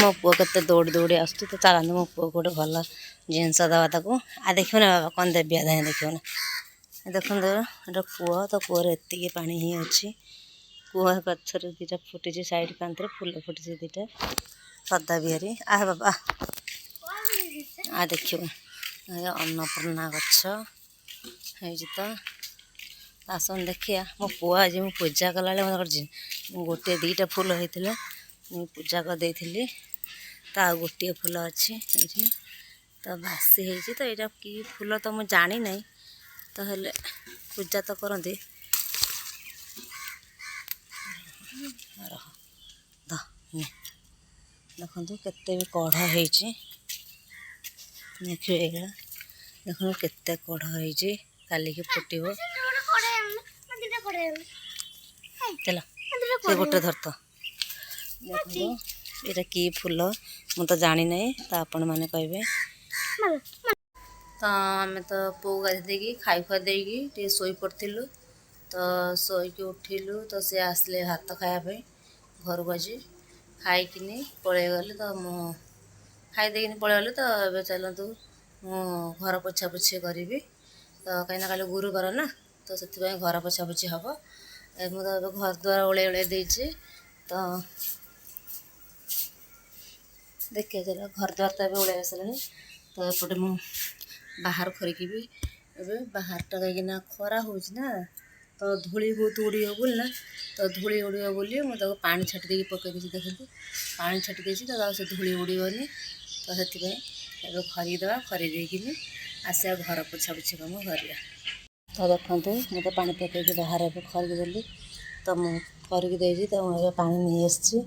ମୋ ପୁଅ କେତେ ଦୌଡ଼ି ଦୌଡ଼ି ଆସୁଛି। ତ ଚାଲନ୍ତୁ, ମୋ ପୁଅକୁ ଗୋଟେ ଭଲ ଜିନିଷ ଦେବା ତାକୁ। ଆ ଦେଖିବ ନା ବାବା, କ'ଣ ଦେବି? ଆ ଦେଖିବ ନା। ଦେଖନ୍ତୁ, ଏଇଟା କୂଅ। ତ କୂଅରେ ଏତିକି ପାଣି ହିଁ ଅଛି। କୂଅ ଗଛରେ ଦୁଇଟା ଫୁଟିଛି, ସାଇଡ଼୍ କାନ୍ଥରେ ଫୁଲ ଫୁଟିଛି ଦୁଇଟା ସଦା ବିହାରୀ। ଆ ବାବା, ଆ ଦେଖିବ। ଅନ୍ନପୂର୍ଣ୍ଣା ଗଛ ହେଇଛି। ତ ଆସନ୍ତୁ ଦେଖିବା। ମୋ ପୁଅ ଆଜି ମୁଁ ପୂଜା କଲାବେଳେ ମୋତେ କରିଛି। ମୁଁ ଗୋଟିଏ ଦୁଇଟା ଫୁଲ ହେଇଥିଲା, ମୁଁ ପୂଜା କରିଦେଇଥିଲି। ତ ଆଉ ଗୋଟିଏ ଫୁଲ ଅଛି ଏଇଠି, ତ ବାସି ହେଇଛି। ତ ଏଇଟା କି ଫୁଲ ତ ମୁଁ ଜାଣିନାହିଁ, ତ ହେଲେ ପୂଜା ତ କରନ୍ତି। ରହ ଧ। ଦେଖନ୍ତୁ କେତେ ବି କଢ଼ ହେଇଛି। ଦେଖିବେ, ଏଇଗୁଡ଼ା ଦେଖନ୍ତୁ କେତେ କଢ଼ ହେଇଛି, କାଲିକି ଫୁଟିବ। ଚାଲ, ସେ ଗୋଟେ ଧର। ତ ଦେଖନ୍ତୁ, ଏଇଟା କି ଫୁଲ ମୁଁ ତ ଜାଣିନାହିଁ, ତ ଆପଣମାନେ କହିବେ। ତ ଆମେ ତ ପୁଅ ଗାଧୋଇ ଦେଇକି, ଖାଇ ଖୁଆ ଦେଇକି ଟିକେ ଶୋଇପଡ଼ିଥିଲୁ। ତ ଶୋଇକି ଉଠିଲୁ, ତ ସେ ଆସିଲେ ଭାତ ଖାଇବା ପାଇଁ ଘରକୁ। ଆଜି ଖାଇକିନି ପଳେଇଗଲେ। ତ ମୁଁ ଖାଇ ଦେଇକିନି ପଳେଇଗଲେ। ତ ଏବେ ଚାଲନ୍ତୁ, ମୁଁ ଘର ପୋଛାପୋଛି କରିବି। ତ କାହିଁକିନା କାଲି ଗୁରୁବାର ନା, ତ ସେଥିପାଇଁ ଘର ପୋଛାପୋଛି ହେବ। ମୁଁ ତ ଏବେ ଘର ଦ୍ୱାର ଓଳେଇ ଓଳେଇ ଦେଇଛି। ତ ଦେଖିବା ଚାଲ। ଘର ଦ୍ୱାର ତ ଏବେ ଓଳେଇ ଆସିଲାଣି। ତ ଏପଟେ ମୁଁ ବାହାର ଖରିକିବି ଏବେ ବାହାରଟା, କାହିଁକିନା ଖରା ହେଉଛି ନା, ତ ଧୂଳି ବହୁତ ଉଡ଼ିବ ବୋଲି ନା। ତ ଧୂଳି ଉଡ଼ିବ ବୋଲି ମୁଁ ତାକୁ ପାଣି ଛାଟି ଦେଇକି ପକାଇ ଦେଇଛି। ଦେଖନ୍ତୁ, ପାଣି ଛାଟି ଦେଇଛି, ତ ଆଉ ସେ ଧୂଳି ଉଡ଼ିବନି। ତ ସେଥିପାଇଁ ଏବେ ଖରିକି ଦେବା। ଖରି ଦେଇକିନି ଆସିବା, ଘର ପୋଛାପୋଛି କାମ କରିବା। ତ ଦେଖନ୍ତୁ, ମୁଁ ତ ପାଣି ପକାଇକି ବାହାରେ ଏବେ ଖରିକି ଦେଲି। ତ ମୁଁ ଖରିକି ଦେଇଛି। ତ ମୁଁ ଏବେ ପାଣି ନେଇ ଆସିଛି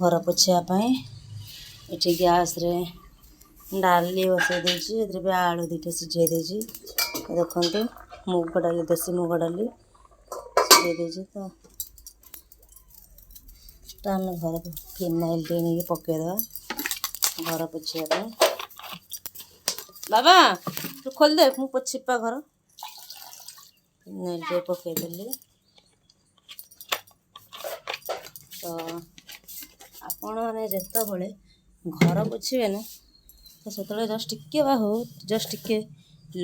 ଘର ପୋଛିବା ପାଇଁ। ଏଠି ଗ୍ୟାସ୍ରେ ଡାଲି ବସାଇ ଦେଇଛି, ଏଥିରେ ବି ଆଳୁ ଦୁଇଟା ସିଝାଇ ଦେଇଛି। ଦେଖନ୍ତୁ, ମୁଗ ଡାଲି, ଦେଶୀ ମୁଗ ଡାଲି ସିଝାଇ ଦେଇଛି। ତ ଆମେ ଘର ଫିନାଇଲ୍ ଟିକେ ନେଇକି ପକାଇଦେବା ଘର ପୋଛିବା ପାଇଁ। ବାବା, ତୁ ଖୋଲିଦେ, ମୁଁ ପୋଛିପା ଘର। ଫିନାଇଲ୍ ଟିକେ ପକାଇଦେଲି। ତ ଆପଣମାନେ ଯେତେବେଳେ ଘର ପୋଛିବେ ନା, ତ ସେତେବେଳେ ଜଷ୍ଟ ଟିକେ ବା ହଉ, ଜଷ୍ଟ ଟିକେ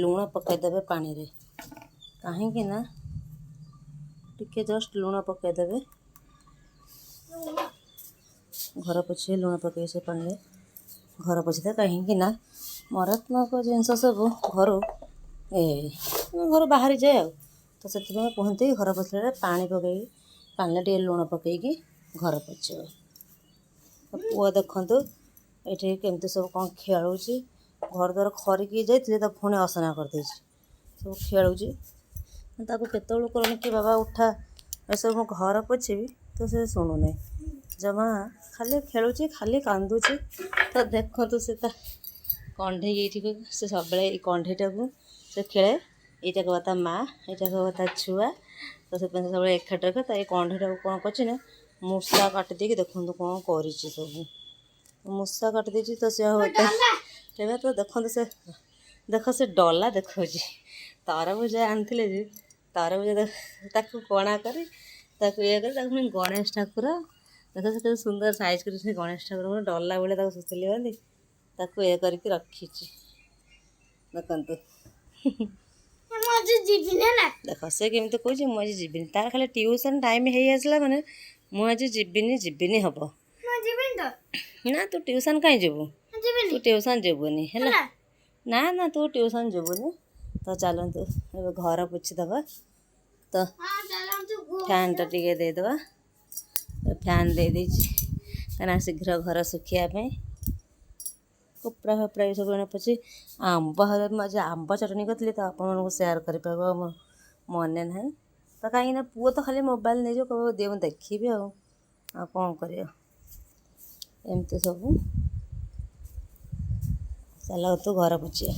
ଲୁଣ ପକାଇଦେବେ ପାଣିରେ। କାହିଁକି ନା ଟିକେ ଜଷ୍ଟ ଲୁଣ ପକାଇଦେବେ। ଘର ପୋଛିବେ, ଲୁଣ ପକାଇକି ସେ ପାଣିରେ ଘର ପୋଛିଦେବେ। କାହିଁକି ନା ମରାତ୍ମକ ଜିନିଷ ସବୁ ଘରୁ ଏ ଘରୁ ବାହାରିଯାଏ ଆଉ। ତ ସେଥିପାଇଁ କୁହନ୍ତି, ଘର ପୋଛିଲା ବେଳେ ପାଣି ପକାଇକି, ପାଣିରେ ଟିକେ ଲୁଣ ପକାଇକି ଘର ପୋଛିବ। ତ ପୁଅ ଦେଖନ୍ତୁ, ଏଠି କେମିତି ସବୁ କ'ଣ ଖେଳୁଛି। ଘର ଦ୍ୱାର ଖରିକି ଯାଇଥିଲି, ତ ପୁଣି ଅସନା କରିଦେଇଛି, ସବୁ ଖେଳୁଛି। ତାକୁ କେତେବେଳୁ କହୁନି କି ବାବା ଉଠା, ଏସବୁ ମୁଁ ଘର ପୋଛିବି, ତ ସେ ଶୁଣୁନାହିଁ ଜମା। ଖାଲି ଖେଳୁଛି, ଖାଲି କାନ୍ଦୁଛି। ତ ଦେଖନ୍ତୁ, ସେ ତା କଣ୍ଢେଇ ଏଇଠିକୁ, ସେ ସବୁବେଳେ ଏଇ କଣ୍ଢେଇଟାକୁ ସେ ଖେଳେ। ଏଇଟା କହିବ ତା ମା, ଏଇଟା କହିବ ତା ଛୁଆ। ତ ସେଥିପାଇଁ ସେ ସବୁବେଳେ ଏକାଠି ରଖେ। ତ ଏଇ କଣ୍ଢେଇଟାକୁ କ'ଣ କରିଛି ନା, ମୂଷା କାଟି ଦେଇକି ଦେଖନ୍ତୁ କ'ଣ କରିଛି ସବୁ। ମୂଷା କାଟି ଦେଇଛି। ତ ସେ ଆଉ ଏବେ ତ ଦେଖନ୍ତୁ, ସେ ଦେଖ, ସେ ଡଲା ଦେଖାଉଛି। ତରଭୁଜ ଆଣିଥିଲେ ଯେ, ତରଭୁଜ ତାକୁ କଣା କରି, ତାକୁ ଇଏ କରି, ତାକୁ ପୁଣି ଗଣେଶ ଠାକୁର ଦେଖ, ସେ କେତେ ସୁନ୍ଦର ସାଇଜ୍ କରି ସେ ଗଣେଶ ଠାକୁର ଡଲା ଭଳିଆ ତାକୁ ସୁତୁଲି ବାନ୍ଧି ତାକୁ ଇଏ କରିକି ରଖିଛି। ଦେଖନ୍ତୁ, ଦେଖ ସେ କେମିତି କହୁଛି, ମୁଁ ଆଜି ଯିବିନି। ତାର ଖାଲି ଟ୍ୟୁସନ୍ ଟାଇମ୍ ହେଇ ଆସିଲା ମାନେ ମୁଁ ଆଜି ଯିବିନି ଯିବିନି ହବ। ନା, ତୁ ଟ୍ୟୁସନ୍ କାହିଁ ଯିବୁ? ତୁ ଟ୍ୟୁସନ୍ ଯିବୁନି ହେଲା। ନା ନା, ତୁ ଟ୍ୟୁସନ୍ ଯିବୁନି। ତ ଚାଲନ୍ତୁ, ଏବେ ଘର ପୋଛିଦେବା। ତ ଫ୍ୟାନ୍ଟା ଟିକେ ଦେଇଦେବା। ଫ୍ୟାନ୍ ଦେଇଦେଇଛି, କାହିଁକିନା ଶୀଘ୍ର ଘର ଶୁଖିବା ପାଇଁ। କପଡ଼ା ଫପଡ଼ା ବି ସବୁ ଏଣେ ପୋଛି। ଆମ୍ବ, ମୁଁ ଆଜି ଆମ୍ବ ଚଟଣି କରିଥିଲି, ତ ଆପଣମାନଙ୍କୁ ସେୟାର କରିପାରିବ ଆଉ ମନେ ନାହିଁ। ତ କାହିଁକିନା ପୁଅ ତ ଖାଲି ମୋବାଇଲ୍ ନେଇଯିବ, କହିବ ଦିଅ ମୁଁ ଦେଖିବି। ଆଉ କ'ଣ କରିବ? ଏମିତି ସବୁ ଚାଲନ୍ତୁ, ଘର ପୋଛିବା।